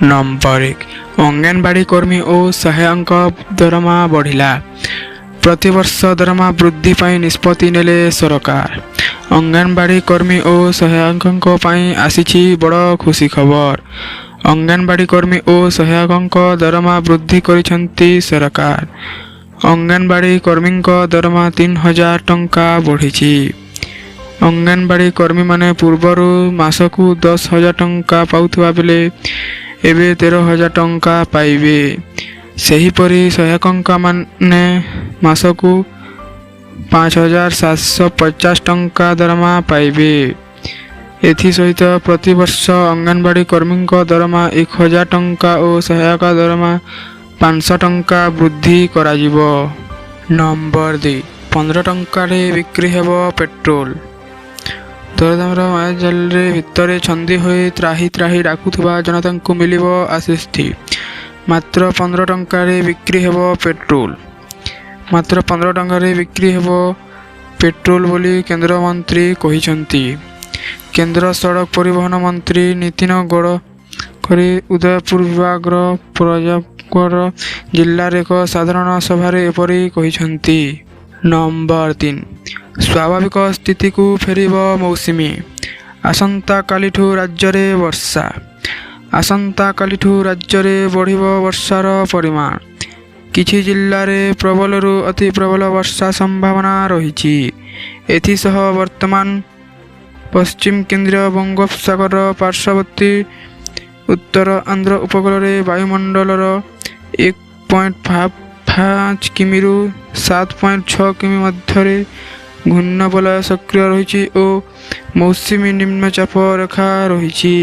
Number 1, anganwadi କର୍ମୀ ଓ ସହାୟକଙ୍କ ଦରମା ବଢ଼ିଲା। ପ୍ରତିବର୍ଷ ଦରମା ବୃଦ୍ଧି ପାଇଁ ନିଷ୍ପତ୍ତି ନେଲେ ସରକାର। ଅଙ୍ଗନବାଡ଼ି କର୍ମୀ ଓ ସହାୟକଙ୍କ ପାଇଁ ଆସିଛି ବଡ଼ ଖୁସି ଖବର। ଅଙ୍ଗନବାଡ଼ି କର୍ମୀ ଓ ସହାୟକଙ୍କ ଦରମା ବୃଦ୍ଧି କରିଛନ୍ତି ସରକାର। ଅଙ୍ଗନବାଡ଼ି କର୍ମୀଙ୍କ ଦରମା 3000 ଟଙ୍କା ବଢ଼ିଛି। ଅଙ୍ଗନବାଡ଼ି କର୍ମୀମାନେ ପୂର୍ବରୁ ମାସକୁ 10,000 ଟଙ୍କା ପାଉଥିବା ବେଳେ ଏବେ 13,000 ଟଙ୍କା ପାଇବେ। ସେହିପରି ସହାୟକମାନେ ମାସକୁ 5750 ଟଙ୍କା ଦରମା ପାଇବେ। ଏଥିସହିତ ପ୍ରତିବର୍ଷ ଅଙ୍ଗନବାଡ଼ି କର୍ମୀଙ୍କ ଦରମା 1000 ଟଙ୍କା ଓ ସହାୟକ ଦରମା 500 ଟଙ୍କା ବୃଦ୍ଧି କରାଯିବ। ନମ୍ବର 2, 15 ଟଙ୍କାରେ ବିକ୍ରି ହେବ ପେଟ୍ରୋଲ। ଦରଦାମର ମାୟାଜାଲରେ ଭିତରେ ଛନ୍ଦି ହୋଇ ତ୍ରାହି ତ୍ରାହି ଡାକୁଥିବା ଜନତାଙ୍କୁ ମିଳିବ ଆଶ୍ୱସ୍ତି। ମାତ୍ର 15 ଟଙ୍କାରେ ବିକ୍ରି ହେବ ପେଟ୍ରୋଲ। ମାତ୍ର 15 ଟଙ୍କାରେ ବିକ୍ରି ହେବ ପେଟ୍ରୋଲ ବୋଲି କେନ୍ଦ୍ରମନ୍ତ୍ରୀ କହିଛନ୍ତି। କେନ୍ଦ୍ର ସଡ଼କ ପରିବହନ ମନ୍ତ୍ରୀ ନୀତିନ ଗଡ଼କରୀ ଉଦୟପୁର ବିଭାଗର ପ୍ରତାପଗଡ଼ ଜିଲ୍ଲାରେ ଏକ ସାଧାରଣ ସଭାରେ ଏପରି କହିଛନ୍ତି। ନମ୍ବର 3, ସ୍ୱାଭାବିକ ସ୍ଥିତିକୁ ଫେରିବ ମୌସୁମୀ। ଆସନ୍ତାକାଲିଠୁ ରାଜ୍ୟରେ ବର୍ଷା। ଆସନ୍ତାକାଲିଠୁ ରାଜ୍ୟରେ ବଢ଼ିବ ବର୍ଷାର ପରିମାଣ। କିଛି ଜିଲ୍ଲାରେ ପ୍ରବଳରୁ ଅତି ପ୍ରବଳ ବର୍ଷା ସମ୍ଭାବନା ରହିଛି। ଏଥିସହ ବର୍ତ୍ତମାନ ପଶ୍ଚିମ କେନ୍ଦ୍ରୀୟ ବଙ୍ଗୋପସାଗର ପାର୍ଶ୍ୱବର୍ତ୍ତୀ ଉତ୍ତର ଆନ୍ଧ୍ର ଉପକୂଳରେ ବାୟୁମଣ୍ଡଳର 1.5 କିମିରୁ 7.6 କିମି ମଧ୍ୟରେ ଘୂର୍ଣ୍ଣବଳୟ ସକ୍ରିୟ ରହିଛି ଓ ମୌସୁମୀ ନିମ୍ନଚାପ ରେଖା ରହିଛି।